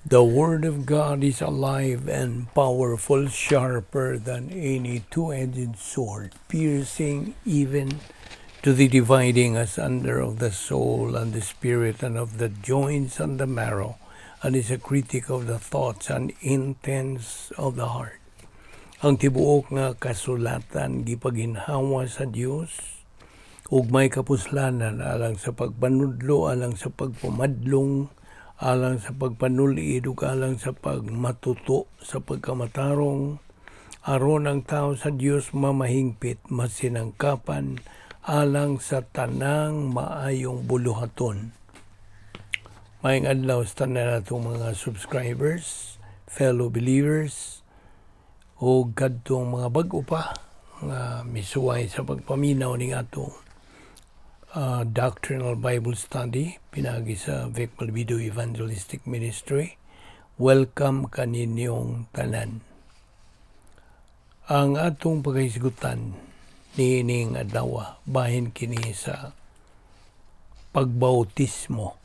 The Word of God is alive and powerful, sharper than any two-edged sword, piercing even to the dividing asunder of the soul and the spirit and of the joints and the marrow, and is a critic of the thoughts and intents of the heart. Ang tibuok nga kasulatan gipaginhawa sa Dios ug may kapuslanan alang sa pagpanudlo, alang sa pagpamadlong, alang sa pagpanulid ug alang sa pagmatuto sa pagkamatarong, aron ang tao sa Dios mamahingpit, masinangkapan alang sa tanang maayong buluhaton. Maayong adlaw sa tanan natong mga subscribers, fellow believers, ug kadtong mga bag-o pa nga misuway sa pagpaminaw ning atong Doctrinal Bible Study pinagi sa Vic Malvido Evangelistic Ministry. Welcome kaninyong tanan. Ang atong paghisgutan niining adlaw bahin kini sa pagbautismo.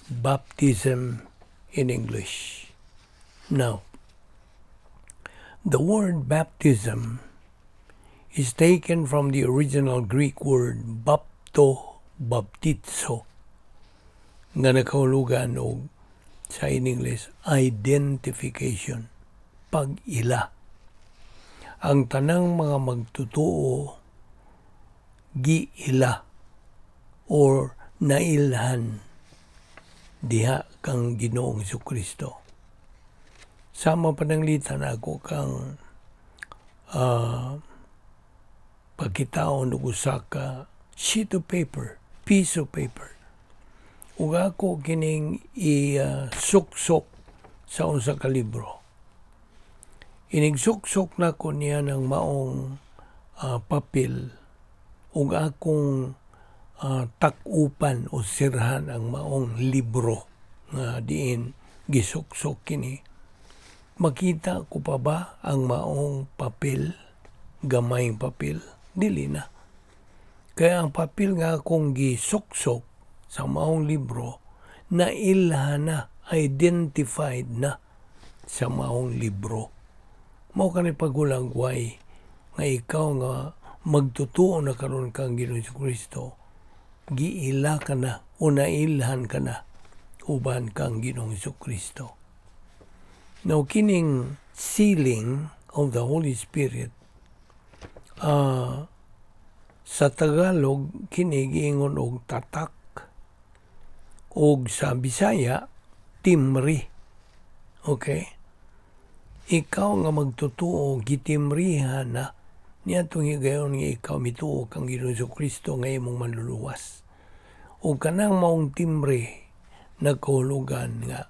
Baptism in English. Now, the word "baptism" is taken from the original Greek word bapto, baptizo, nga nakahulugan og sa in English "identification", pag-ila. Ang tanang mga magtutuo giila or nailhan diha kang Ginoong Kristo. Sama pananglitan ako kang pagkitaon og usa ka sheet of paper, piece of paper. Ug ako kining i-suksok sa usa ka libro. Inigsuksok nako niya ng maong papel ug akong tak-upan o sirhan ang maong libro nga diin gisuksok kini. Makita ko pa ba ang maong papel, gamayng papel? Dili na. Kaya ang papel nga akong gisuksok sa maong libro, nailha na, identified na sa maong libro. Mao kani paghulagway nga ikaw nga magtutuo na karon kang Ginoong Kristo, giila ka na o nailhan ka na uban kang Ginoong Kristo. Now, kining sealing of the Holy Spirit, sa Tagalog kini giingon og tatak og sa Bisaya timri. Okay? Ikaw nga magtutuo, gitimrihan na niadtong higayon nga ikaw mituo kang Ginoong Kristo nga imong manluluwas. O kanang maong timbre nagkahulugan nga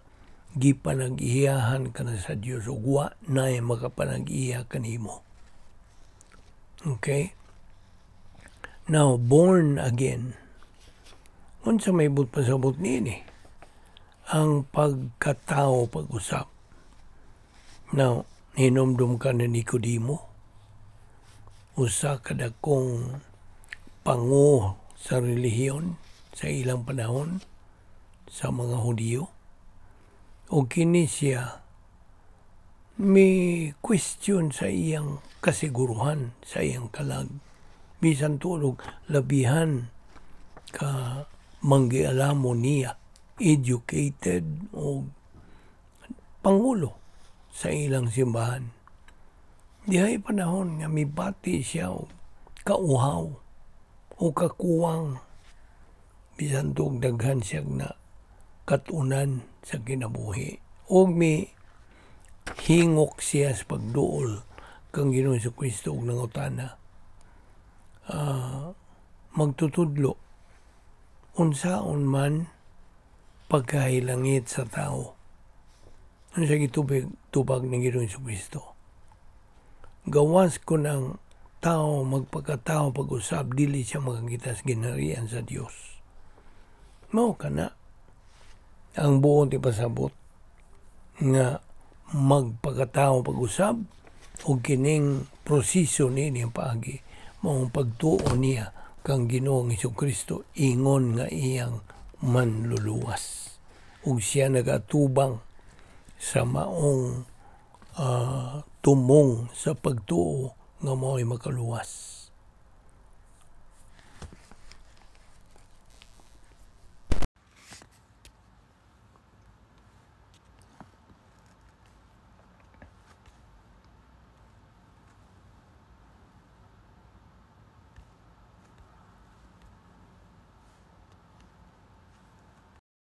gipanag-iyahan ka na sa Dios ug wa nay makapanag-iya kanimo. Okay? Now, born again. Unsa may buot pasabot niini? Ang pagkatao pag-usab. Now, hinomdom ka ni Nicodemo, usa ka dakong pango sa relihiyon sa ilang panahon sa mga Hudiyo. O kini siya may question sa iyang kasiguruhan, sa iyang kalag. Bisan tuod og labihan ka manggialamo niya, educated o pangulo sa ilang simbahan. Dihay panahon nga mibati siya og kauhaw o kakuwang bisan tuod daghan siya na katunan sa kinabuhi. Og mi hingok siya sa pagduol kang Ginoong Kristo og nangutana, "Magtutudlo, unsaon man pagkahilangit sa tao?" Ano siya gitubig tubag ng Ginoong Kristo? "Gawas kon ang tao magpakatao pag-usab, dili siya makakita sa ginharian sa Dios." Mao kana ang buot ipasabot nga magpakatao pag-usab o kining proseso niini ang paagi maong pagtuo niya kang Ginoong Kristo ingon nga iyang manluluwas ug siya nagatubang. Sa maong tumong sa pagtuo nga mao'y makaluwas.